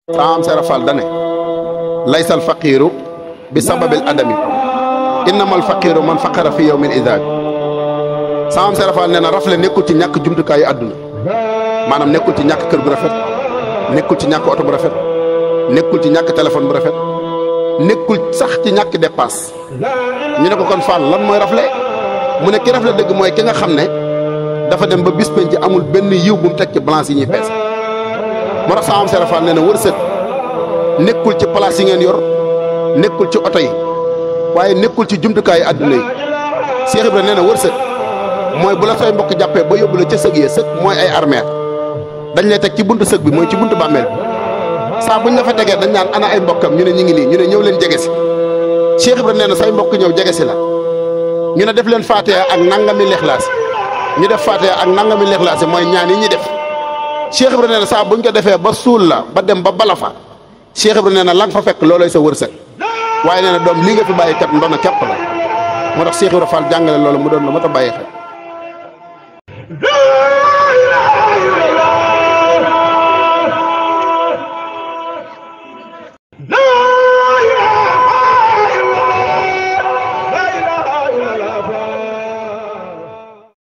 saam Sera Fall dane laysal faqiiru bi sababil adami innamal faqiiru man faqara fi yawmil idaab saam Sera Fall nee na rafle nekkul ci ñàkk jumtukaayu àdduna maanaam nekkul ci ñàkk kër gu rafet nekkul ci ñàkk oto bu rafet nekkul ci ñàkk téléphone bu rafet nekkul sax ci ñàkk dépasse ñu ne ko kon Fall lan mooy rafle mu ne ki rafle dëgg mooy ki nga xam ne dafa dem ba bis penc amul benn yiw bu mu teg ci balance yi ñuy peese moo tax saam Sera Fall nee na wërsëg nekkul ci place yi ngeen yor nekkul ci oto yi waaye nekkul ci jumtukaayu àdduna yi Cheikh Ibra nee na wërsëg mooy bu la say mbokk jàppee ba yóbbu la ca sëg yee sëg mooy ay armeer dañ lay teg ci buntu sëg bi mooy ci buntu bàmmeel bi saa buñ la fa tegee dañ naan ana ay mbokkam ñu ne ñu ngi nii ñu ne ñëw leen jege si Cheikh Ibra nee na say mbokk ñëw jege si la ñu ne def leen faatiha ak nangami lexlaas ñu def faatiha ak nangami lexlaas mooy ñaan yi ñuy def Cheikh Ibra nee na saa buñ ko defee ba suul la ba dem ba bala fa Cheikh Ibra nee na la nga fa fekk loolooy sa wërsëg waaye nee na doom lii nga fi bàyyi kat ndono képp la moo tax Cheikh Ibra Fall jàngale loolu mu doon lu mat a bàyyi xel